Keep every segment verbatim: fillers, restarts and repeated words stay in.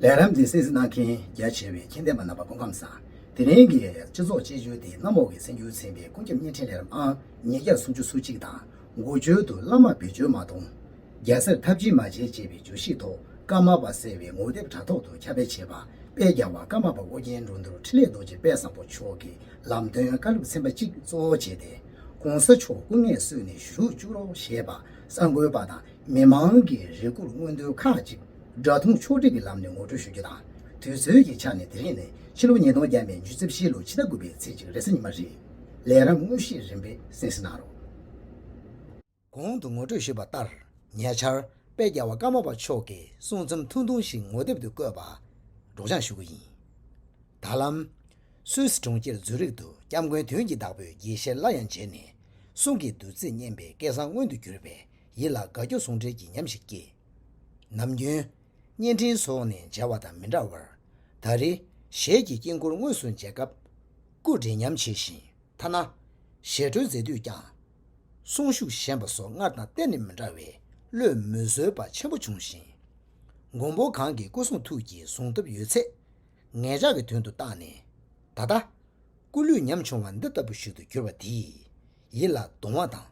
ལས་རིམ་འདི་གསན་གཟིགས་གནང་མཁན་རྒྱ་ཆེ་བའི་མཁྱེན་ལྡན་པ་རྣམ་པ་སྐུ་ཁམས་བཟང་། དེ་རིང་གི་སྤྱི་ཚོགས་དཔྱད་བརྗོད་དེ་གནམ་འོག་གི་སེམས་འགྱུར་ཚན་པའི་སྐུ་ཁམས་བརྙན་འཕྲིན་ལས་རིམ་ཨང་ཉིས་བརྒྱ་སུམ་ཅུ་སོ་གཅིག་དང་། འགོ་བརྗོད་དུ་བླ་མ་བེད་སྤྱོད་མ་གཏོང་། རྒྱལ་སྲས་ཐབས་ཇུས་མ་བྱེད་ཅེས་པའི་བརྗོད་གཞི་ཐོག་ཀརྨ་པ་སེ་བའི་ངོ་དེབ་དྲ་ཐོག་ཏུ་ཁྱབ་སྤེལ་བྱས་པ། དཔལ་རྒྱལ་བ་ཀརྨ་པ་ཨོ་རྒྱན་འགྲོ་འདུལ་འཕྲིན་ལས་རྡོ་རྗེ་དཔལ་བཟང་པོ་མཆོག་གི་ལམ་སྟོན་བཀའ་སློབ་ཚན་པ་གཅིག་གཙོ་བོ་བྱས་ཏེ། གོང་ས་མཆོག་སྐུ་ངལ་གསོས་ནས་བཞུགས་བཅུག་རོགས་ཞེས་པ་གསར་འགོད་པ་དང་མི་མང་གི་རེ་སྐུལ་མངོན་འདོད་ཁག་ཅིག་སྒྲ་ཐུང་ཕྱོགས་སྒྲིག་གི་ལམ་ནས་ངོ་སྤྲོད་ཞུ་རྒྱུ་དང་། དུས་ཚོད་ཀྱི་ཆ་ནས་དེ་རིང་ནི་ཕྱི་ལོ་ཉིས་སྟོང་བརྒྱ་མེད་ཉི་ཤུ་རྩ་བཞི་ལོ་ཕྱི་ཟླ་དགུ་པའི་ཚེས་གཅིག་རེས་གཟའ་ཉི་མ་རེད། ལས་རིམ་དངོས་གཞི་རིམ་པས་གསན་གཟིགས་གནང་རོགས། གོང་དུ་ངོ་སྤྲོད་ཞུས་པ་ལྟར། ཉེ་ཆར་དཔལ་རྒྱལ་བ་ཀརྨ་པ་མཆོག་གི་གསུང་རྩོམ་ཐུང་ཐུང་ཞིག་ངོ་དེབ་ཏུ་བཀོད་པ་སྒྲོག་སྦྱང་ཞུ་གི་ཡིན། ད་ལམ། སུད་སི་གྲོང་ཁྱེར་ཛུ་རིག་ཏུ་སྐྱབས་མགོན་དོན་གྱི་བདག་པོས་དགེ་བཤེས་སླར་ཡང་མཇལ་ནས། གསུང་གི་བདུད་རྩི་སྙན་པའི་སྐལ་བཟང་མངོན་དུ་གྱུར་པས་ཡིད་ལ་དགའ་སྐྱོ་ཟུང་འབྲེལ་གྱི་ཉམས་ཤིག་སྐྱེས། ནམ་རྒྱུན། བརྙན་འཕྲིན་སོགས་ནས་མཇལ་བ་དང་མི་འདྲ་བར། ད་རེས་ཞལ་གྱི་དཀྱིལ་འཁོར་དངོས་སུ་མཇལ་སྐབས། སྐུ་འདྲེན་ཉམས་བྱས་ཤིང་། ཐ་ན། ཞལ་བྲོ་མཛད་དུས་ཀྱང་། གསུང་ཤུགས་ཞན་པ་སོགས་སྔར་དང་གཏན་ནས་མི་འདྲ་བའི་བློས་མི་བཟོད་པ་ཆེན་པོ་བྱུང་ཞིང་། མགོན་པོ་གང་གི་སྐུ་གསུང་ཐུགས་ཀྱི་གཟུངས་ཐུབ་ཡོད་ཚད། ངེད་ཅག་གི་དོན་དུ་བཏང་ནས། ད་ལྟ། སྐུ་ལུས་ཉམ་ཆུང་བ་འདི་ལྟ་བུ་ཞིག་ཏུ་གྱུར་པ་དེས། ཡིད་ལ་གདུང་བ་དང་།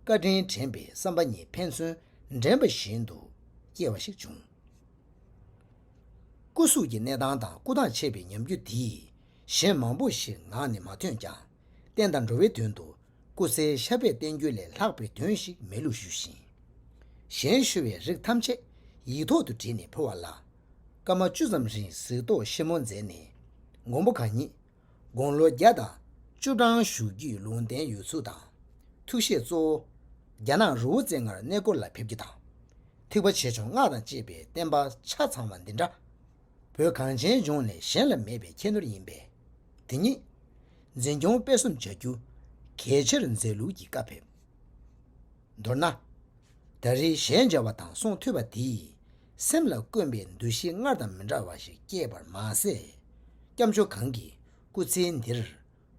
བཀའ་དྲིན་དྲན་པའི་བསམ་པ་གཉིས་ཕན་ཚུན་འགྲན་པ་བཞིན་དུ་སྐྱེ་བ་ཞིག་བྱུང་། སྐུ་གཟུགས་ཀྱི་གནས་སྟངས་དང་སྐུ་ཐང་ཆད་པའི་ཉམས་འགྱུར་དེས་གཞན་མང་པོ་ཞིག་ངག་ནས་མ་ཐོན་ཀྱང་། བསྟན་དང་འགྲོ་བའི་དོན་དུ་སྐུ་ཚེའི་ཤ་འབད་བསྟེན་རྒྱུ་ལས་ལྷག་པའི་དོན་ཞིག་མེད་ལུགས་ཞུས་ཤིང་། གཞན་ཞུ་བའི་རིགས་ཐམས་ཅད་ཡིག་ཐོག་ཏུ་བྲིས་ནས་ཕུལ་བ་ལ། སྐར་མ་བཅུ་ཙམ་རིང་གཟིགས་རྟོག་ཞིབ་མོ་མཛད་ནས། མགོན་པོ་གང་ཉིད་དགུང་ལོ་བརྒྱ་དང་བཅུ་གྲངས་བཞུགས་རྒྱུའི་ལུང་བསྟན་ཡོད་ཚུལ་དང་། ཐུགས་བཞེད་གཙོ་བོ། རྒྱ་ནག་རི་བོ་རྩེ་ལྔར་གནས་སྐོར་ལ་ཕེབས་རྒྱུ་དང་། ཐེག་པ་ཆེ་ཆུང་སྔགས་དང་བཅས་པའི་བསྟན་པ་ཆ་ཚང་བ་འདི་འདྲ། བོད་གངས་ཅན་ལྗོངས་ནས་གཞན་ལ་མེད་པའི་ཁྱད་ནོར་ཡིན་པས། དེ་ཉིད་འཛིན་སྐྱོང་སྤེལ་གསུམ་བྱ་རྒྱུ་གལ་ཆེར་མཛད་ལུགས་ཀྱི་བཀའ་ཕེབས། མདོར་ན། ད་རེས་ཞལ་མཇལ་བ་དང་གསུང་ཐོས་པ་དེས་སེམས་ལ་བསྐོན་པའི་འདུ་ཤེས་སྔར་དང་མི་འདྲ་བ་ཞིག་སྐྱེས་པར་མ་ཟད། སྐྱབས་མཆོག་གང་གིས་སྐུ་ཚེ་འདིར་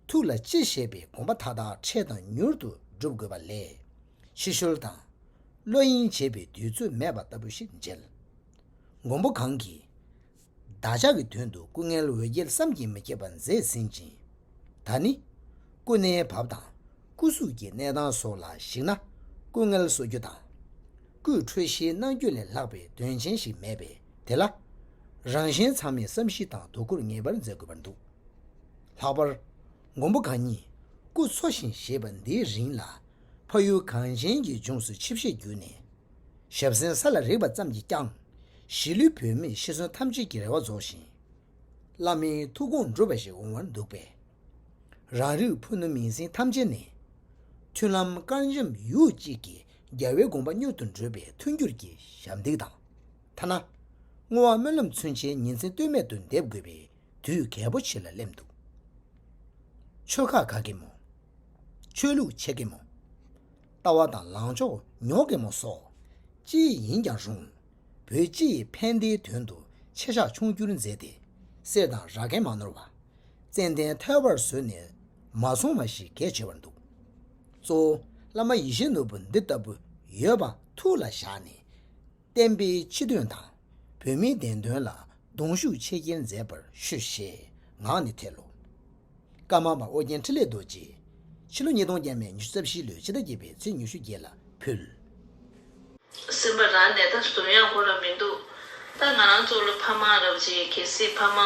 ཐུགས་ལ་ཅི་བཞེས་པའི་དགོངས་པ་མཐའ་དག་འཕྲལ་དང་མྱུར་དུ་འགྲུབ་དགོས་པ་ལས། ཕྱི་བཤོལ་དང་། བློ་གཡེང་བྱེད་པའི་དུས་ཚོད་མེད་པ་ལྟ་བུ་ཞིག་མཇལ། མགོན་པོ་གང་གིས། བདག་ཅག་གི་དོན་དུ་སྐུ་ངལ་འོད་བརྒྱལ་བསམ་གྱིས་མི་ཁྱབ་པ་མཛད་ཟིན་ཅིང་། ད་ནི། སྐུ་གནས་བབ་དང་སྐུ་གཟུགས་ཀྱི་གནས་སྟངས་སོགས་ལ་གཞིགས་ན། སྐུ་ངལ་གསོ་རྒྱུ་དང་། སྐུས་འཕྲོད་བཞེས་གནང་རྒྱུ་ལས་ལྷག་པའི་དོན་ཆེན་ཞིག་མེད་པས། དེ་ལ། རང་གཞན་ཚང་མས་བསམ་ཤེས་དང་དོ་ཁུར་ངེས་པར་མཛད་དགོས་པར་འདུག། ལྷག་པར། མགོན་པོ་གང་ཉིད་སྐུ་འཚོ་ཞིང་གཞེས་པ་འདིའི་རིང་ལ། ཕ་ཡུལ་གངས་ཅན་གྱི་ལྗོངས་སུ་ཆིབས་ཞལ་བསྒྱུར་ནས། ཞབས་སེན་ས་ལ་རེག་པ་ཙམ་གྱིས་ཀྱང་། གཞིས་ལུས་བོད་མིའི་ཤི་གསོན་ཐམས་ཅད་ཀྱི་རེ་བ་རྫོགས་ཤིང་། བླ་མའི་ཐུགས་དགོངས་འགྲུབ་པ་ཞིག་འོང་བར་འདུག་པས། རང་རིགས་ཕུ་ནུ་མིང་སྲིང་ཐམས་ཅད་ནས། མཐུན་ལམ་དཀར་འཇམ་ཡུག་གཅིག་གི་རྒྱལ་བའི་དགོངས་པ་མྱུར་དུ་འགྲུབ་པའི་མཐུན་འགྱུར་གྱི་ཞབས་འདེགས་དང་། ཐ་ན། བསྔོ་བ་སྨོན་ལམ་མཚོན་ཆའི་ཉིན་མཚན་ལྟོས་མེད་དུ་འདེབས་དགོས་པའི་དུས་གལ་པོ་ཞིག་ལ་སླེབས་འདུག། ཆོལ་ཁ་ག་གེ་མོ། ཆོས་ལུགས་ཆེ་གེ་མོ། ལྟ་བ་དང་ལངས་ཕྱོགས་ཉོག་གེ་མོ་སོགས་ཅི་ཡིན་ཀྱང་རུང་། བོད་སྤྱི་ཡི་ཕན་བདེའི་དོན་དུ་ཆེ་བཞག་ཆུང་བསྒྱུར་མཛད་དེ། གསེར་དང་ར་གན་མ་ནོར་བ། ཙན་དན་ཐལ་བར་བཟོས་ནས་མ་སོང་བ་ཞིག་གལ་ཆེ་བར་འདུག། གཙོ་བོ་བླ་མ་ཡིད་བཞིན་ནོར་བུ་འདི་ལྟ་བུ་ཡོད་པ་ཐུགས་ལ་བཞག་ནས། བསྟན་པའི་སྤྱི་དོན་དང་བོད་མིའི་བདེན་དོན་ལ་གདུང་ཤུགས་ཆེ་བསྐྱེད་མཛད་པར་ཞུ་ཞེས་ངག་ནས་ཐལ་ལོ། ཀརྨ་པ་ཨོ་རྒྱན་འཕྲིན་ལས་རྡོ་རྗེ། ཕྱི་ལོ་ཉིས་སྟོང་བརྒྱ་མེད་ཉི་ཤུ་རྩ་བཞི་ལོའི་ཕྱི་ཟླ་བརྒྱད་པའི་ཚེས་ཉི་ཤུ་བརྒྱད་ལ་ཕུལ། སེམས་པ་རང་ནས་ད་ཟུར་ཡང་ཁོ་ར་མི་འདུག། ད་ང་རང་ཚོ་ལ་ཕ་མ་རབ་ཅིག་གལ་སྲིད་ཕ་མ་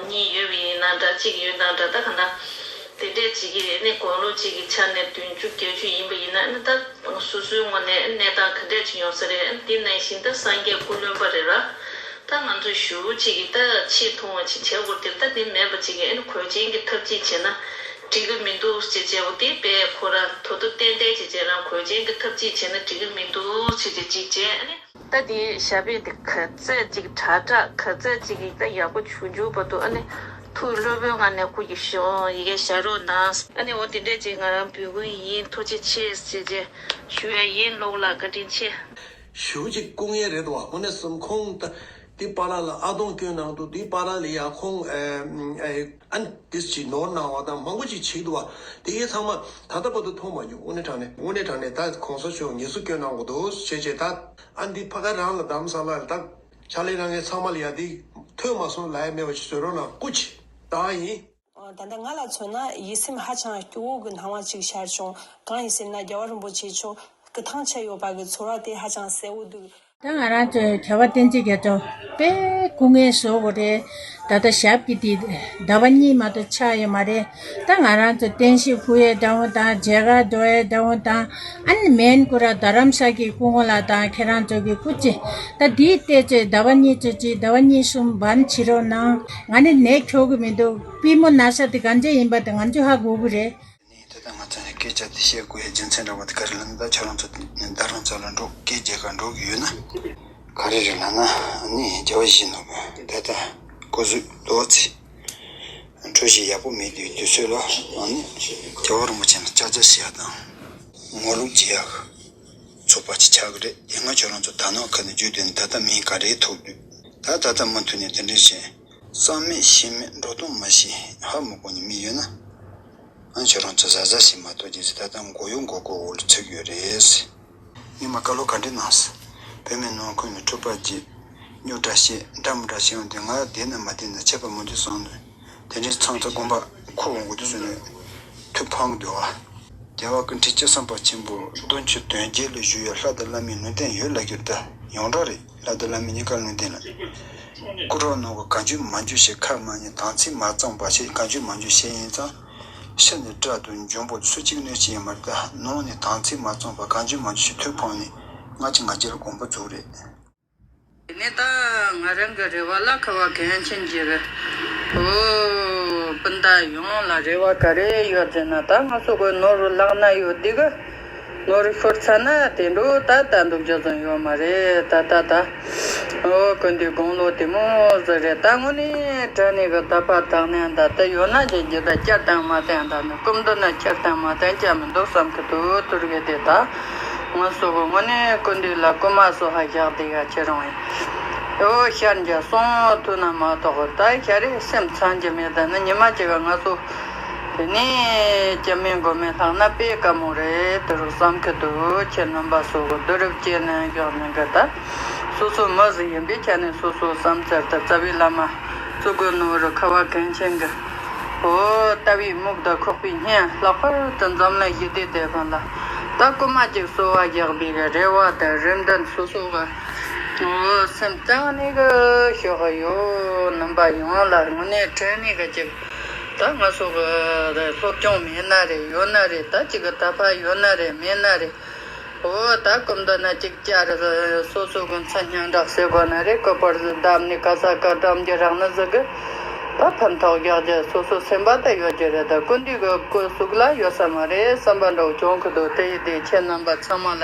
གཉིས་ཡོད་པ་ཡིན་ན་འདྲ་གཅིག་ཡོད་ན་འདྲ། ད་ག་ན་དེ་འདྲས་ཅིག་གི་ནི་དགུང་ལོ་གཅིག་གི་ཆ་ནས་བདུན་ཅུ་བརྒྱད་ཅུ་ཡིན་པ་ཡིན་ན་ནི་ད་སོ་སོའི་ངོས་ནས་གནས་སྟངས་ག་འདྲས་ཅིག་ཡོང་ས་རེད། དེ་ནང་བཞིན་ད་སངས་རྒྱས་སྐུ་གླེན་པ་རེད་ར། ད་ང་ཚོ་ཞུ་ཅིག་གི་ད་ཆེས་མཐོང་བ་ཅིག་བྱེད་དགོས་དེ་ད་དེ་མེད་པ་ཅིག་གི་ཨ་ནི་གོས་ཆེན་གྱི་ཐབས་ཅིག་བྱས་ན་འགྲིག་གི་མི་འདུག་ཅེས་བྱས་པ་དེ་དཔེ་ཁོ་རང་དོ་དོ་ཏན་ཏན་ཅིག་བྱས་རང་གོས་ཆེན་གྱི་ཐབས་ཅིག་བྱས་ན་འགྲིག་གི་མི་འདུག་ཅེས་བྱས་ཅིག་བྱས། ཨ་ནི་ད་དེ་ཞབས་པད་དེ་ག་ཚད་ཅིག་དྲག་དྲག་ག་ཚད་ཅིག་གི་ད་ཡག་པོ་བྱུང་བྱུང་བར་དུ་ཨ་ནི་ཐུགས་ལྷོད་པོའི་ངང་ནས་སྐུ་ཡི་ཞོ་ཡི་གེ་བཞག་རོགས་གནང་། ཨ་ནི་འོ་དེ་འདྲས་ཅིག་ང་རང་འབོད་སྐུལ་ཡིན། ཐུགས་རྗེ་ཆེ་ཅེས་བྱས་ཞུ་ཡ་ཡིན། ལོག་ལ་བཀའ་དྲིན་ཆེ། ཞུ་ཅིག་སྐུ་ངལ་རེད་དོ། དངོས་གནས་སེམས་ཁོང་ད་འདི་པ་ལ་ལ་ཨ་སྟོང་སྐྱོན་གནང་འདུག། འདི་པ་ལ་ལ་ཡ་ཁོང་ཨ་ཨ་ཨ་འདི་ཅིག་ནོར་གནང་བ་དང་མང་པོ་ཅིག་བྱེད་འདུག་བ། དེ་གའི་ཚང་མ་ད་ལྟ་བར་དུ་མཐོང་མ་མྱོང་། དངོས་གནས་དྲང་གནས་དངོས་གནས་དྲང་གནས་ད་གོང་ས་མཆོག་ངེས་སུ་སྐྱོན་གནང་དགོས་འདུག་ཞེས་བྱས། ད་ཨ་འདི་ཕ་ག་རང་ལ་གདམ་ས་ལ་ད་ཕྱག་ལས་གནང་མཁན་ཚང་མ་ལ་ཡ་འདི་ ཐོས་མ་སོང་ལབ་ཡ་མེད་པ་ཞིག་བཟོ་རོགས་གནང་། སྐུ་མཁྱེན། ད་ཡིན། ད་ལྟ་ང་ལ་མཚོན་ན་ཡིད་སེམས་ཧ་ཅང་སྐྱོ་བོ་གི་སྣང་བ་ཅིག་ཤར་བྱུང་། གང་ཡིན་ཟེར་ན་རྒྱལ་བ་རིན་པོ་ཆེ་མཆོག་སྐུ་ཐང་ཆད་ཡོད་པ་གི་ཚོར་བ་དེ་ཧ་ཅང་གསལ་བོ་འདུག། ད་ང་རང་ཚོའི་རྒྱལ་བ་བསྟན་འཛིན་རྒྱ་མཚོ་དཔེ་སྐུ་ངལ་གསོ་དགོས་རེད། ད་ལྟ་ཞབས་ཀྱི་དེ་ཟླ་བ་གཉིས་མ་གཏོགས་ཆགས་ཡོད་མ་རེད། ད་ང་རང་ཚོ་རྟེན་གཞི་ཕུལ་ཡས་འདྲ་བོ་དང་མཇལ་ཁ་འགྲོ་ཡས་འདྲ་བོ་དང་། ཨ་ནི་མེན་ཀུ་ར་རྡ་རམ་ས་གི་སྐུ་ངོ་ལགས་དང་ཁྱེད་རང་ཚོ་གི་སྐུ་མཁྱེན། ད་དེའི་བལྟས་ཚེ་ཟླ་བ་གཉིས་ཚོད་ཅིག་ཟླ་བ་གཉིས་གསུམ་བར་བྱེད་རོགས་གནང་། ང་ནི་ནད་ཁྱོག་གི་མི་འདུག་པུས་མོ་ན་ས་དེ་ག་འདྲ་ཡིན་པ་དེ་ང་ཚོས་ཧ་གོ་གི་རེད། ནས་ད་ལྟ་ང་ཚོ་ནས་སྐད་ཆ་དེ་བཤད་དགོས་ཡ་རྒྱུ་མཚན་འདྲ་བ་དེ་ག་རེ་ལབ་ན། ད་ཁྱོད་རང་ཚོ་ནས་རྡ་རམ་ས་ལ་འགྲོ་སྐད་རྒྱག་ག་འགྲོ་གི་ཡོད་ན། ག་རེ་རེད་ལབ་ན། ཨ་ནི་རྒྱལ་བ་ཡིད་བཞིན་ནོར་བུ་ད་ལྟ་སྐུ་གཟུགས་ལོག་ཚེ་འཕྲོད་བཞེས་ཡག་པོ་མེད་དུས་དུས་ཚོད་ལ། ཨ་ནི་རྒྱལ་བ་རིན་པོ་ཆེ་ལ་ཅག་ཅག་བྱེད་ཡ་དང་ངོ་ལོག་བྱེད་ཡ་ཚོགས་པ་ཅིག་ཆགས་ཀྱི་རེད། དེ་སྔ་ཁྱོད་རང་ཚོ་དར་ནག་ཁ་ནས་བརྒྱུད་དེ་ནས་ད་ལྟ་མི་ག་རེ་ཐུག་དུས། ད་ད་ལྟ་མུ་མཐུད་ནས་དེ་འདྲ་བྱས། བསམ་མེད་ཤེས་མེད་འགྲོ་སྟངས་མ་ཤེས་ཧ་མི་གོ་ནི་མི་ཡོད་ན། ཨ་ཁྱོད་རང་ཚོ་གཟབ་གཟབ་བྱེད་མ་གཏོགས་རྗེས་སུ་ད་ལྟ་མགོ་གཡོག་མགོ་སྐོར་འོག་ལ་ཚུད་ཡོད་རེད། ཉི་མ་བཀའ་སློབ་ག་འདྲ་གནང་སོང་། བོད་མི་ནང་ཁུལ་ནས་འཁྲུག་པ་བརྗེ། རྙོག་དྲ་བཤད། འདྲ་མི་འདྲ་བཤད་ཡོང་དུས་ང་བསྡད་ན་མ་བསྡད་ན་ཁྱད་པར་མི་འདུག་བསམ་ནས། དེ་འདྲའི་མཚམས་ཐོག་དགོངས་པ་འཁུར་འོང་དགོས་དུས་ཟེར་ནས་ཐུགས་ཕངས་འདུག་བ། རྒྱལ་བ་སྐུ་ཕྲེང་བཅུ་ཐམ་པ་ཆེན་པོ་བདུན་ཅུ་དོན་བརྒྱད་ལ་བཞུགས་ཡོད། ལྷ་དང་བླ་མའི་ལུང་བསྟན་ཡོད་ལབ་ཀྱི་རེད། ད་ཡོངས་གྲགས་རེད། ལྷ་དང་བླ་མའི་གཉིས་ཀ་ལུང་བསྟན་ལ། སྐུ་རོགས་ནང་གི་གང་བྱུང་མང་བྱུང་ཞིག་ཁ་མ་ཉན་དམ་ཚིག་མ་གཙང་བ་ཞིག་གང་བྱུང་མང་བྱུང་བཤད་ཡིན་ཙང་། ཕྱི་ནས་སྐྲག་དུ་འཇོན་པོ་སུ་གཅིག་གནོད་ཀྱི་ཡོད་མ་རེད། ད་ནང་ནས་དམ་ཚིག་མ་གཙང་བ་གང་བྱུང་མང་བྱུང་ཞིག་ཐུགས་ཕངས་ནས་ང་ཅི་ང་ཅི་ལ་དགོངས་པ་རྫོགས་རེད། དེ་ནས་ད་ང་རང་གི་རེ་བ་ལ་ཁ་བ་གངས་ཅན་གྱི་རི། ཨོ། སྤུན་ཟླ་ཡོངས་ལ་རེ་བ་ག་རེ་ཡོད་ཟེར་ན། ད་ང་ཚོ་གི་ནོར་བུ་ལག་ན་ཡོད་དེ་གི། ནོར་བུ་ཤོར་ཚར་ན་དེ་འགྲོ་ད་ལྟ་འདུག་རྒྱུ་ཙམ་ཡོད་མ་རེད། ད་ད་ད། ཨོ། སྐུ་མདུན་དགུང་ལོ་དེ་མོ་ཟིག་རེད། ད་དངོས་གནས་དྲང་གནས་གི་ད་ཕར་དང་ནས་ད་ལྟ་ཡོད་ན་ཅིག་ཇི་ལྟར་བསྐྱར་དང་མ་བསྟན་ད་ནི་སྐུ་མདུན་ན་བསྐྱར་དང་མ་བསྟན་ཅང་མི་འདུག་བསམ་གི་འདུག་དུར་གི་དེ་ད། ང་ཚོ་གི་དངོས་གནས་སྐུ་མདུན་ལ་སྐུ་མ་སོ་ཧ་བཞག་བསྡད་ཡ་ཁྱེད་རང་ཡིན། ཨོ། ཤར་འཇགས་སོང་ཐུག་ན་མ་གཏོགས་ད་ཤ་རེ་སེམས་ཚང་གི་མེད། ད་ནི་ཉི་མ་གཅིག་ག་ང་ཚོ་དེ་ནས་སྐྱབས་མེད་མགོན་མེད་ལྷག་ན་དཔེ་དཀའ་མོ་རེད་དུ་རུ་བསམ་གི་འདུག་ཁྱེད་རྣམ་པ་ཚོ་གི་བསྡུ་རུབ་བྱས་ནས་བཞག་ནས་གི་ད། སོ་སོ་མི་ཟིག་ཡིན་པས་ཁྱེད་ནས་སོ་སོ་བསམ་ཚུལ་ད་རྩ་བའི་བླ་མ། གཙུག་གི་ནོར་བུ་ཁ་བ་གངས་ཅན་གྱི། ཨོ། ལྟ་བའི་མིག་དང་ཁོག་པའི་སྙིང་། ལྷག་པར་དུ་འཛམ་གླིང་ཞི་བདེའི་དེད་དཔོན་ལ། ད་སྐུ་མ་གཅིག་གསོལ་བ་བཞག་པའི་རེ་བ་དང་རེ་འདུན་སོ་སོ་གི། ཨོ། སེམས་གཙང་ནས་གི་ཞུ་གི་ཡོད། རྣམ་པ་ཡོངས་ལ་དངོས་གནས་དྲང་གནས་གི་ཅིག་ད་ང་ཚོ་གི་སློབ་སྦྱོང་མེད་ན་རེད། ཡོད་ན་རེད། ད་ཅིག་གི་ད་ཕ་ཡོད་ན་རེད། མེད་ན་རེད། ཨོ། ད་སྐུ་མདུན་ན་ཅིག་བཅར་རེ་སོ་སོ་གི་མཚན་སྙན་གྲགས་ཟེར་དགོས་ན་རེད། སྐུ་པར་བདམས་ནས་ག་ས་ག་འགྲམ་གྱི་རག་ན་ཟིག་གི་ད་ཕན་ཐོགས་རྒྱག་རྒྱུ་སོ་སོ་སེམས་པ་ད་ཡོད་རྒྱུ་རེད། ད་སྐུ་མདུན་གི་སྐུ་གཟུགས་ལ་ཡོད་ས་མ་རེད་བསམ་པ་འདྲ་བོ་བྱུང་གི་འདུག་དེ་ཡི་དེ་ཁྱེད་རྣམ་པ་ཚང་མ་ལ་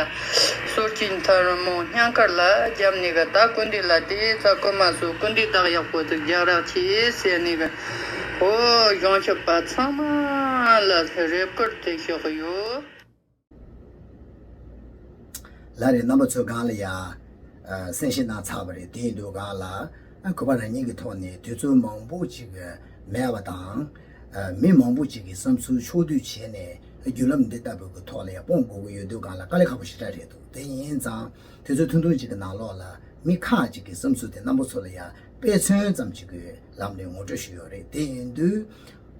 སོར་གྱི་མཐར་མོ་སྙིང་དཀར་ལ་བརྒྱབ་ནས་གི་ད་སྐུ་མདུན་ལ་དེ་ཚ་སྐུ་མ་སུ་སྐུ་མདུན་བདག་ཡག་པོ་ཟིག་རྒྱག་རག་གྱིས་ཟེར་ནས་གི། ཨོ། གཞུང་ཞབས་པ་ཚང་མ་ལ་རེ་སྐུལ་དེ་ཞུ་གི་ཡོད། ལགས་རེད། རྣམ་པ་ཚོའི་སྒང་ལ་ཡ། ཨ། གསན་བཞེས་གནང་ཚར་བ་རེད། དེ་ཡིན་དུས་སྒང་ལ། ཨ། གུས་པ་རང་ཉིད་ཀྱི་ཐོག་ནས་དུས་ཚོད་མང་པོ་ཅིག་མེད་པ་དང་། ཨ། མི་མང་པོ་ཅིག་གི་བསམ་ཚུལ་ཕྱོགས་བསྡུས་བྱས་ནས་བརྒྱུད་ལམ་འདི་ལྟ་བུ་གི་ཐོག་ལ་ཡ་སྤུངས་དགོས་ཀྱི་ཡོད་དུས་སྒང་ལ་དཀའ་ལས་ཁག་པོ་ཞེ་དྲག་རེད་འདུག་དེ་ཡིན་ཙང་དུས་ཚོད་ཐུང་ཐུང་ཅིག་གི་ནང་ལོགས་ལ་མི་ཁག་ཅིག་གི་བསམ་ཚུལ་དེ་རྣམ་པ་ཚོ་ལ་ཡ་དཔེ་མཚོན་ཙམ་ཅིག་གི་ལམ་ནས་ངོ་སྤྲོད་ཞུས་ཡོད་རེད། དེ་ཡིན་དུས།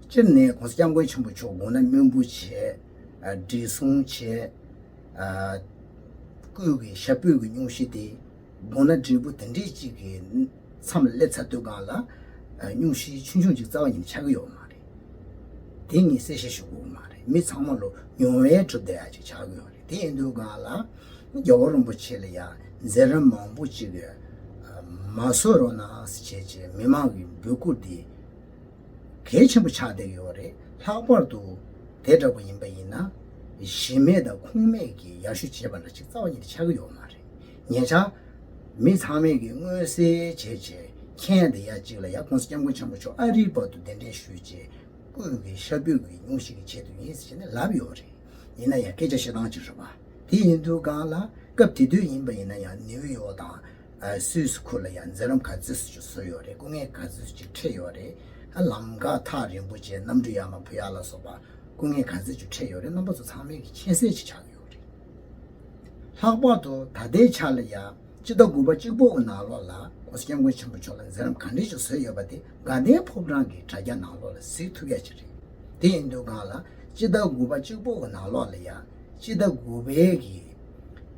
སྤྱིར་ནས་༸གོང་ས་༸སྐྱབས་མགོན་ཆེན་པོ་མཆོག་དགུང་ན་སྨིན་པོ་བྱས། ཨ། བགྲེས་སོང་བྱས། ཨ། སྐུ་གི་ཞབས་པུས་ཀྱི་སྙུང་གཞི་དེ་དགུང་ན་བགྲེས་པོ་དེ་འདྲས་ཅིག་གི་མཚམས་ལ་སླེབས་ཚར་དུས་སྒང་ལ། ཨ། སྙུང་གཞི་ཆུང་ཆུང་ཅིག་རྩ་བ་ཉིད་ནས་ཆགས་ཀྱི་ཡོད་མ་རེད། དེ་ངས་གསལ་བཤད་ཞུ་དགོས་མ་རེད། མི་ཚང་མ་ལོ་མྱོང་བས་གྲུབ་བསྡད་ཡ་ཅིག་ཆགས་ཀྱི་ཡོད་རེད། དེ་ཡིན་དུས་སྒང་ལ་རྒྱལ་བ་རིན་པོ་ཆེ་ལ་ཡ་མཛད་རིམ་མང་པོ་ཅིག་གི། ཨ། མ་བཟོ་རོགས་གནང་ཟེར་བྱས་བྱས་མི་མང་གི་འབོད་སྐུལ་དེ། གལ་ཆེན་པོ་ཆགས་བསྡད་ཡོད་རེད། ལྷག་པར་དུ་དེ་འདྲ་པོ་ཡིན་པ་ཡིན་ན། གཞི་མེད་དང་ཁུངས་མེད་ཀྱི་ཡར་ཞུ་བྱས་པ་འདྲ་ཅིག་རྩ་བ་ཉིད་ནས་ཆགས་ཀྱི་ཡོད་མ་རེད། ཉེ་ཆར་མི་ཚང་མས་ཀྱི་མངོན་གསལ་བྱས་བྱས་མཁྱེན་བསྡད་ཡ་ཅིག་ལ་ཡ་༸གོང་ས་༸སྐྱབས་མགོན་ཆེན་པོ་མཆོག་ཨ་རིའི་བར་དུ་གདན་འདྲེན་ཞུས་བྱས་སྐུ་གི་ཞབས་པུས་ཀྱི་སྙུང་གཞི་གི་ཆེད་དུ་ཡིན་ཟེར་ནས་ལབ་ཡོད་རེད། ཡིན་ན་ཡང་སྐད་ཆ་བཤད་སྟངས་ཅིག་རེད་པ། དེ་ཡིན་དུས་སྒང་ལ་སྐབས་དེ་དུས་ཡིན་པ་ཡིན་ན་ཡང་ནིའུ་ཡོག་དང་། ཨ། སུད་སི་ཁུལ་ལ་ཡང་མཛད་རིམ་ག་ཚོད་ཅིག་བཟོས་ཡོད་རེད། སྐུ་ངལ་ག་ཚོད་ཅིག་འཕྲད་ཡོད་རེད། ཨ། ལམ་ཁ་ཐག་རིང་པོ་བྱས་གནམ་གྲུ་ཡར་མར་འཕུར་ཡག་ལ་སོགས་པ་སྐུ་ངལ་ག་ཚོད་ཅིག་འཕྲད་ཡོད་རེད། རྣམ་པ་ཚོ་ཚང་མས་ཀྱི་མཁྱེན་གསལ་ཅིག་ཆགས་ཡོད་རེད། ལྷག་པར་དུ་ད་ལྟའི་ཆ་ལ་ཡང་ སྤྱི་ཟླ་དགུ་པ་གཅིག་པོ་གི་ནང་ལོགས་ལ་༸གོང་ས་༸སྐྱབས་མགོན་ཆེན་པོ་མཆོག་ལ་མཛད་རིམ་ག་འདྲས་ཅིག་བཟོས་ཡོད་པ་དེ་དགའ་ལྡན་ཕོ་བྲང་གི་དྲ་རྒྱ་ནང་ལོགས་ལ་གཟིགས་ཐུབ་ཡ་ཅིག་རེད། དེ་ཡིན་དུས་སྒང་ལ་སྤྱི་ཟླ་དགུ་པ་གཅིག་པོ་གི་ནང་ལོགས་ལ་ཡ་སྤྱི་ཟླ་དགུ་པའི་གི་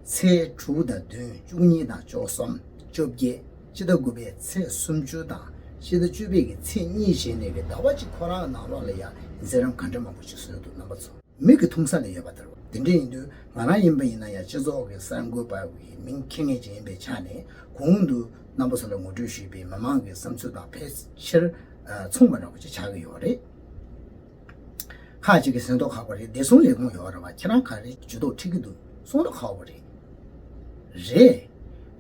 ཚེས་དྲུག་དང་བདུན། བཅུ་གཉིས་དང་བཅུ་གསུམ། བཅོ་བརྒྱད། སྤྱི་ཟླ་དགུ་པའི་ཚེས་སུམ་ཅུ་དང་སྤྱི་ཟླ་བཅུ་པའི་གི་ཚེས་གཉིས་བྱས་ནས་གི་ཟླ་བ་གཅིག་ཁོ་རང་གི་ནང་ལོགས་ལ་ཡ་མཛད་རིམ་ག་འདྲ་མང་པོ་ཞིག་བཟོས་འདུག་རྣམ་པ་ཚོ། མིག་གིས་མཐོང་ས་ལ་ཡོད་པ་དེ་རེད། དེ་འདྲ་ཡིན་དུས་ང་རང་ཡིན་པ་ཡིན་ན་ཡང་སྤྱི་ཚོགས་ཀྱི་གསར་འགོད་པ་བའི་མིང་འཁྱེར་མཁན་ཅིག་ཡིན་པའི་ཆ་ནས་གོང་དུ་རྣམ་པ་ཚོ་ལ་ངོ་སྤྲོད་ཞུས་པའི་མི་མང་གི་བསམ་ཚུལ་དང་ཕལ་ཆེར་མཚུངས་པ་འདྲ་བོ་ཅིག་ཆགས་ཀྱི་ཡོད་རེད། ཁག་ཅིག་གིས་ཟིན་ཐོ་ཁག་པོ་རེད། བདེ་སྲུང་ལས་ཁུངས་ཡོད་རེད་བ། ཁྱེད་རང་ག་རེ་ཇུས་གཏོགས་ཁྲིད་ཀྱི་འདུག་གསུང་རོགས་ཁག་པོ་རེད། རེད།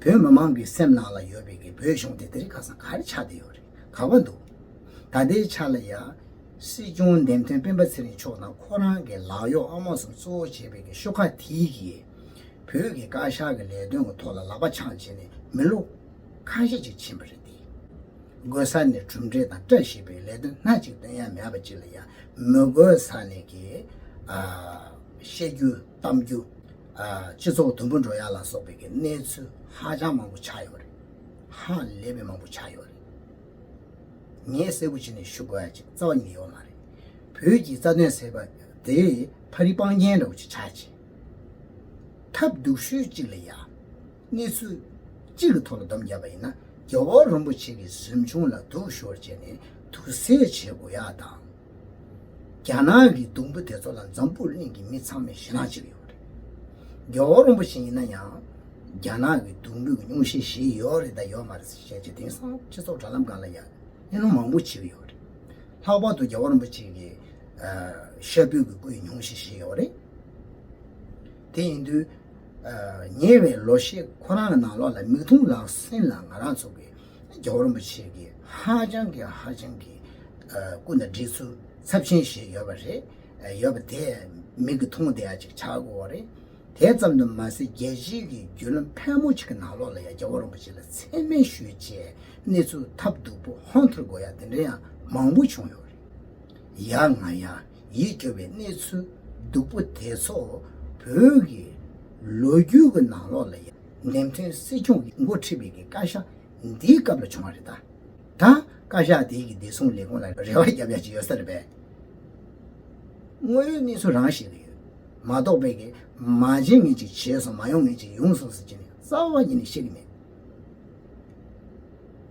བོད་མི་མང་གི་སེམས་ནང་ལ་ཡོད་པའི་གི་བོད་གཞུང་དེ་དེ་རིང་ཁ་སང་ག་རེ་ཆགས་བསྡད་ཡོད་རེད། ག་བ་འདུག་ད་ལྟའི་ཆ་ལ་ཡ། སྲིད་སྐྱོང་འདེམས་ཐོན་སྤེན་པ་ཚེ་རིང་མཆོག་དང་ཁོ་རང་གི་ལག་གཡོག་ཨ་མ་ཚོ་གཙོ་བོ་བྱས་པའི་གི་ཤོག་ཁག་དེའི་གི་བོད་ཀྱི་བཀའ་ཤག་གི་ལས་དོན་གྱི་ཐོག་ལ་ལག་པ་འཆང་བྱས་ནས་མི་ལོ་ཁ་ཤས་ཅིག་ཕྱིན་པ་རེད་དེ། དགོས་ས་ནས་གྲུབ་འབྲས་དང་བཀྲ་ཤིས་པའི་ལས་དོན་སྣ་གཅིག་སྟོན་ཡ་མེད་པ་ཅིག་ལ་ཡ་མི་དགོས་ས་ནས་གི་ཨ་བཤད་རྒྱུ་གཏམ་རྒྱུ། ཨ་སྤྱི་ཚོགས་དུམ་བུ་འགྲོ་ཡ་ལ་སོགས་པའི་གི་གནས་ཚུལ་ཧ་ཅང་མང་པོ་ཆགས་ཡོད་རེད། ཧ་ལས་པའི་མང་པོ་ཆགས་ཡོད་རེད། ངས་གསལ་པོ་བྱས་ནས་ཞུ་དགོས་ཡ་ཅིག་རྩ་བ་ཉིད་ནས་ཡོད་མ་རེད། བོད་ཀྱི་རྩ་དོན་ཟེར་བ་དེ་ཕ་རི་སྤང་རྒྱན་འདྲ་བོ་ཅིག་ཆགས་ཀྱི། ཐབས་སྡུག་ཤོས་ཅིག་ལ་ཡ། གནས་ཚུལ་གཅིག་གི་ཐོག་ལ་སྡོམ་བརྒྱབ་པ་ཡིན་ན་རྒྱལ་བ་རིན་པོ་ཆེ་གི་གཟིམ་ཆུང་ལ་དུག་ཤོར་བྱས་ནས་དུག་སེལ་བྱེད་དགོས་ཡ་དང་། རྒྱ་ནག་གི་སྡོང་པོ་དེ་ཚོ་ལ་འཛམ་བུ་གླིང་གི་མི་ཚང་མས་ཞེད་སྣང་བྱེད་ཀྱི་ཡོད་རེད། རྒྱལ་བ་རིན་པོ་ཆེ་ཡིན་ན་ཡང་རྒྱ་ནག་གི་སྡོང་པོའི་སྙུང་གཞི་བཞེས་ཡོད་རེད་དང་ཡོད་མ་རེད་ཟེར་བཤད་ཀྱི། དེང་སང་སྤྱི་ཚོགས་དྲ་ལམ་སྒང་ལ་ཡང་གླེང་སློང་མང་པོ་བྱེད་ཀྱི་ཡོད་རེད། ལྷག་པར་དུ་རྒྱལ་བ་རིན་པོ་ཆེ་གི་ཨ་ཤ་སྤུས་ཀྱི་སྐུའི་སྙུང་གཞི་བཞེས་ཡོད་རེད། དེ་ཡིན་དུས། ཉེ་བའི་ལོ་ཤས་ཁོ་རང་གི་ནང་ལོགས་ལ་མིག་མཐོང་ལག་ཟིན་ལ་ང་རང་ཚོ་གི་རྒྱལ་བ་རིན་པོ་ཆེ་གི་ཧ་ཅང་གི་ཧ་ཅང་གི་སྐུ་ན་བགྲེས་ཚུལ་ཚབས་ཆེན་ཞིག་ཡོད་པ་རེད། ཡོད་པ་དེ་མིག་གིས་མཐོང་བསྡད་ཡ་ཅིག་ཆགས་དགོས་པ་རེད། དེ་ཙམ་དུ་མ་ཟད་རྒྱལ་སྤྱིའི་གི་བརྒྱུད་ལམ་ཕལ་མོ་ཆེ་གི་ནང་ལོགས་ལ་ཡང་རྒྱལ་བ་རིན་པོ་ཆེ་ལ་མཚན་སྨད་ཞུས་བྱས་གནས་ཚུལ་ཐབས་སྡུག་པོ་ཧོན་ཐུར་དགོས་ཡ་དེ་འདྲ་ཡང་མང་པོ་བྱུང་ཡོད་རེད། ཡ་ང་ཡ་ཡིད་སྐྱོ་བའི་གནས་ཚུལ་སྡུག་པོ་དེ་ཚོ་བོད་ཀྱི་ལོ་རྒྱུས་ཀྱི་ནང་ལོགས་ལ་ཡ་འདེམས་ཐོན་སྲིད་སྐྱོང་གི་འགོ་ཁྲིད་པའི་གི་བཀའ་ཤག་འདིའི་སྐབས་ལ་བྱུང་བ་རེད་ད། ད་བཀའ་ཤག་དེའི་གི་བདེ་སྲུང་ལས་ཁུངས་ལ་རེ་བ་རྒྱབ་ཡ་ཅིག་ཡོད་ས་རེད་པས། དངོས་ཡོད་གནས་ཚུལ་རང་ཤེས་ཀྱི་ཡོད། མ་གཏོགས་པའི་གི་མ་བྱེད་ངེས་ཅིག་བྱས་སོང་། མ་ཡོང་ངེས་ཅིག་ཡོང་སོང་ཟེར་གྱི་ནི་རྩ་བ་ཉིད་ནས་ཤེས་ཀྱི་མེད།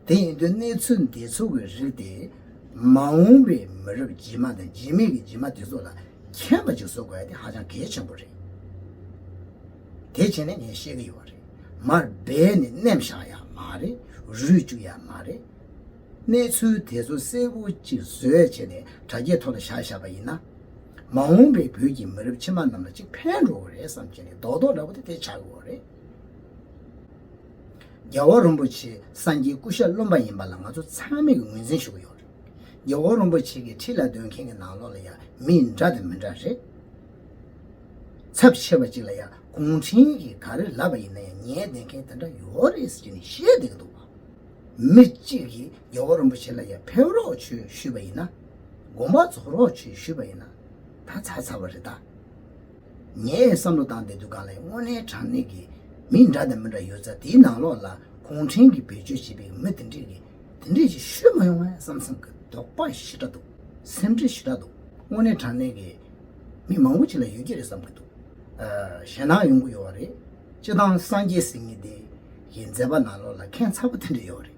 དེ་ཡིན་དུས་གནས་ཚུལ་འདི་ཚོ་གི་རིགས་དེ་མ་འོངས་པའི་མི་རབས་རྗེས་མ་དང་རྗེས་མའི་གི་རྗེས་མ་དེ་ཚོ་ལ་མཁྱེན་པ་ཅིག་བཟོ་དགོས་ཡ་དེ་ཧ་ཅང་གལ་ཆེན་པོ་རེད། དེ་བྱས་ནས་ངས་བཤད་ཀྱི་ཡོད་རེད། མར་སྦས་ནས་མནན་བཞག་ཡ་མ་རེད། རུལ་བཅུག་ཡ་མ་རེད། གནས་ཚུལ་དེ་ཚོ་གསལ་པོ་ཅིག་བཟོས་བྱས་ནས་དྲ་རྒྱའི་ཐོག་ལ་བཞག་བཞག་པ་ཡིན་ན། མ་འོངས་པའི་བོད་ཀྱི་མི་རབས་ཕྱི་མ་རྣམས་ལ་ཅིག་ཕན་འགྲོ་གི་རེད་བསམ་བྱས་ནས་རྡོག་རྡོག་འདྲ་པོ་དེ་དེ་ཆགས་ཀྱི་ཡོད་རེད། རྒྱལ་བ་རིན་པོ་ཆེ་སངས་རྒྱས་སྐུ་ཤ་རློན་པ་ཡིན་པ་ལ་ང་ཚོ་ཚང་མས་ཀྱི་ངོས་འཛིན་ཞུ་གི་ཡོད་རེད། རྒྱལ་བ་རིན་པོ་ཆེ་གི་ཁྲི་ལ་སྡོད་མཁན་གྱི་ནང་ལོགས་ལ་ཡང་མི་འདྲ་དང་མི་འདྲ་རེད། ཚབས་ཆེ་བ་གཅིག་ལ་ཡང་གུང་ཁྲན་གྱིས་ག་རེ་ལབ་པ་ཡིན་ན་ཡང་ཉན་བསྡད་མཁན་དེ་འདྲ་ཡོད་རེད་ཟེར་གྱི་ནས་བཤད་བསྡད་ཀྱི་འདུག་བ། མི་གཅིག་གིས་རྒྱལ་བ་རིན་པོ་ཆེ་ལ་ཡང་ཕེབས་རོགས་བྱོས་ཞུས་པ་ཡིན་ན། དགོངས་པ་རྫོགས་རོགས་བྱོས་ཞུས་པ་ཡིན་ན། ད་ཚར་ཚར་བ་རེད་ད། ངས་བསམ་བློ་བཏང་བསྡད་དུས་སྒང་ལ་དངོས་གནས་དྲང་གནས་ཀྱི་མི་འདྲ་དང་མི་འདྲ་ཡོད་ཙང་དེའི་ནང་ལོགས་ལ་གུང་ཁྲན་གྱིས་བེད་སྤྱོད་བྱས་པའི་མི་དེ་འདྲས་ཀྱིས་དེ་འདྲས་ཀྱིས་ཤོད་མ་ཡོང་བས་བསམ་བསམ་གྱི་དོགས་པ་ཞེ་དྲག་འདུག་སེམས་ཁྲལ་ཞེ་དྲག་འདུག་དངོས་གནས་དྲང་གནས་ཀྱི་མི་མང་པོ་ཅིག་ལ་ཡོད་ཀྱི་རེད་བསམ་གྱི་འདུག་ཨ་ཞེད་སྣང་ཡོང་གི་ཡོད་རེད། སྤྱིར་བཏང་སངས་རྒྱས་ཟེར་མཁན་དེ་ཡི་མཛད་པ་ནང་ལོགས་ལ་ཁྱད་མཚར་པོ་དེ་འདྲ་ཡོད་རེད།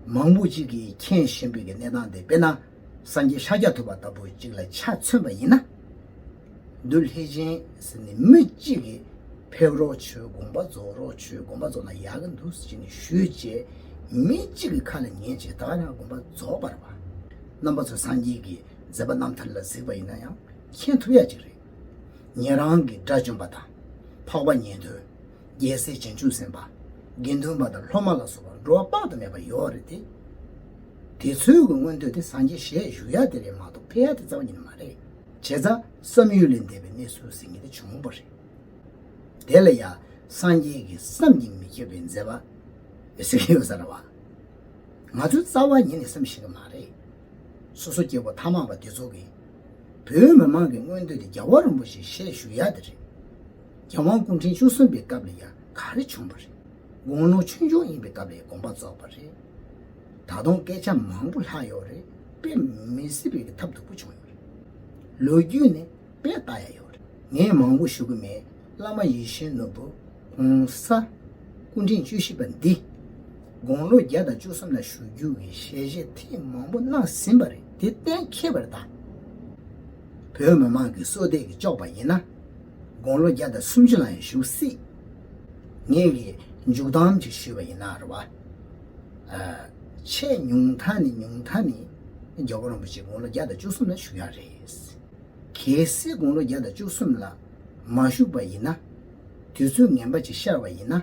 མང་པོ་ཅིག་གིས་མཁྱེན་བཞིན་པའི་གི་གནས་སྟངས་དེ་དཔེར་ན། སངས་རྒྱས་ཤཱཀྱ་ཐུབ་པ་ལྟ་བུ་ཅིག་ལ་ཆ་མཚོན་པ་ཡིན་ན། འདུལ་ལྷས་བྱིན་ཟེར་ནས་མི་གཅིག་གིས་ཕེབས་རོགས་བྱོས། དགོངས་པ་རྫོགས་རོགས་བྱོས། དགོངས་པ་རྫོགས་ན་ཡག་གི་འདུག་ཟེར་ནས་ཞུས་བྱས། མི་གཅིག་གི་ཁ་ལ་ཉན་བྱས་ད་ག་རང་དགོངས་པ་རྫོགས་པ་རེད་པ། རྣམ་པ་ཚོ་སངས་རྒྱས་ཀྱི་མཛད་པ་རྣམ་ཐར་ལ་གཟིགས་པ་ཡིན་ན་ཡང་མཁྱེན་ཐུབ་ཡ་ཅིག་རེད། ཉན་རང་གི་དགྲ་བཅོམ་པ་དང་། འཕགས་པ་ཉན་ཐོས། རྒྱལ་སྲས་བྱང་ཆུབ་སེམས་དཔའ། དགེ་འདུན་པ་དང་སློབ་མ་ལ་སོགས་པ་འགྲོ་བ་དཔག་ཏུ་མེད་པ་ཡོད་རེད་དེ། དེ་ཚོའི་གི་མངོན་འདོད་དེ་སངས་རྒྱས་ཞལ་བཞུགས་ཡ་དེ་རེད་མ་གཏོགས་ཕེབས་ཡ་དེ་རྩ་བ་ཉིད་ནས་མ་རེད། བྱས་ཙང་བསམ་ཡུལ་ལས་འདས་པའི་གནས་ཚུལ་ཟེར་མཁན་དེ་བྱུང་བ་རེད། དེ་ལ་ཡ་སངས་རྒྱས་ཀྱི་བསམ་གྱིས་མི་ཁྱབ་པའི་མཛད་པ་ཟེར་གྱི་ཡོད་ས་རེད་བ། ང་ཚོས་རྩ་བ་ཉིད་ནས་བསམ་ཤེས་ཀྱི་མ་རེད། སོ་སོ་སྐྱེ་བོ་ཐ་མལ་པ་དེ་ཚོ་གིས། བོད་མི་མང་གི་མངོན་འདོད་དེ་རྒྱལ་བ་རིན་པོ་ཆེ་ཞལ་བཞུགས་ཡ་དེ་རེད། རྒྱལ་དབང་སྐུ་ཕྲེང་བཅུ་གསུམ་པའི་སྐབས་ལ་ཡ་ག་རེ་བྱུང་བ་རེད། དགུང་ལོ་ཆུང་ཆུང་ཡིན་པའི་སྐབས་ལ་དགོངས་པ་རྫོགས་པ་རེད། ད་དུང་སྐད་ཆ་མང་པོ་ལྷག་ཡོད་རེད། དཔེ་མི་སྲིད་པའི་ཐབས་སྡུག་པོ་བྱུང་ཡོད་རེད། ལོ་རྒྱུས་ནས་དཔེ་ལྟ་ཡ་ཡོད་རེད། ངས་མང་པོ་ཞུ་གི་མེད། བླ་མ་ཡིད་བཞིན་ནོར་བུ་༸གོང་ས་སྐུ་ཕྲེང་བཅུ་བཞི་པ་འདི་དགུང་ལོ་བརྒྱ་དང་བཅུ་གསུམ་ལ་བཞུགས་རྒྱུ་གི་ཞལ་བཞེས་ཐེངས་མང་པོ་གནང་ཟིན་པ་རེད། དེ་གཏན་འཁེལ་བ་རེད་ད། བོད་མི་མང་གི་བསོད་བདེ་གི་ལྕོགས་པ་ཡིན་ན། དགུང་ལོ་བརྒྱ་དང་སུམ་ཅུ་ལ་ཡང་བཞུགས་སྲིད། ངེད་ཀྱི་མཇུག་གཏམ་ཅིག་ཞུས་པ་ཡིན་ན་རེད་བ། ཨ། ཆེས་ཉུང་མཐའ་ནས་ཉུང་མཐའ་ནས་རྒྱལ་བ་རིན་པོ་ཆེ་དགུང་ལོ་བརྒྱ་དང་བཅུ་གསུམ་ལ་བཞུགས་ཡ་རེད། གལ་སྲིད་དགུང་ལོ་བརྒྱ་དང་བཅུ་གསུམ་ལ་མ་བཞུགས་པ་ཡིན་ན། དུས་ཚོད་ངན་པ་ཅིག་ཤར་བ་ཡིན་ན།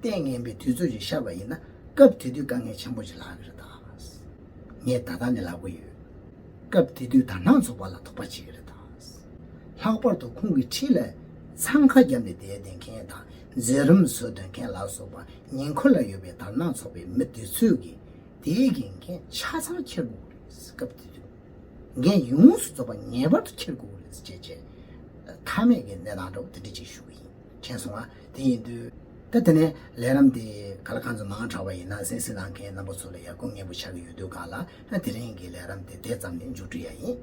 ལྟས་ངན་པའི་དུས་ཚོད་ཅིག་ཤར་བ་ཡིན་ན། སྐབས་དེ་དུས་དཀའ་ངལ་ཆེན་པོ་ཅིག་ལྷག་གི་རེད་ད། ངས་ད་ལྟ་ནས་ལབ་གི་ཡོད། སྐབས་དེ་དུས་དར་ནག་ཚོགས་པ་ལ་དོགས་པ་བྱེད་ཀྱི་རེད་ད། ལྷག་པར་དུ་ཁོང་གི་འཁྲིས་ལ་འཚང་ཁ་བརྒྱབ་ནས་བསྡད་བསྡད་མཁན་དང་མཛད་རིམ་བཟོ་སྡོད་མཁན་ལ་སོགས་པ་ཉེ་འཁོར་ལ་ཡོད་པའི་དར་ནག་ཚོགས་པའི་མི་དེ་ཚོས་ཀྱིས་དེའི་འགན་འཁྱེར་ཆ་ཚང་འཁྱེར་དགོས་ཀྱི་རེད། སྐབས་དེ་དུས་འགན་ཡོངས་སུ་རྫོགས་པ་ངེས་པར་དུ་འཁྱེར་དགོས་ཀྱི་རེད་ཅེས་བྱས། མཐའ་མེད་ཀྱི་གནས་སྟངས་འདྲ་བོ་དེ་འདྲ་ཅིག་ཞུ་གི་ཡིན། མཁྱེན་སོང་ང་། དེ་ཡིན་དུས། ད་དེ་ནས་ལས་རིམ་དེ་ག་ལ་གང་ཚོད་མང་དྲགས་པ་ཡིན་ན་གསན་གཟིགས་གནང་མཁན་རྣམ་པ་ཚོ་ལ་ཡག་སྐུ་ངལ་པོ་ཆགས་ཀྱི་ཡོད་དུས་ག་ལ་དེ་རིང་གི་ལས་རིམ་དེ་དེ་ཙམ་ནས་མཇུག་སྒྲིལ་ཡ་ཡིན།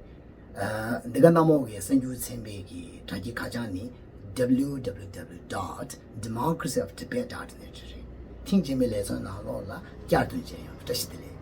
ཨ། འདི་ག་གནམ་འོག་གི་གསར་འགྱུར་ཚན་པའི་གི་དྲ་རྒྱའི་ཁ་བྱང་ནི་W W W dot democracy of tibet dot net རེད། ཐེངས་རྗེས་མའི་ལེ་ཚན་ནང་ལོགས་ལ་བསྐྱར་དུ་མཇལ་ཡོང་། བཀྲ་ཤིས་བདེ་ལེགས།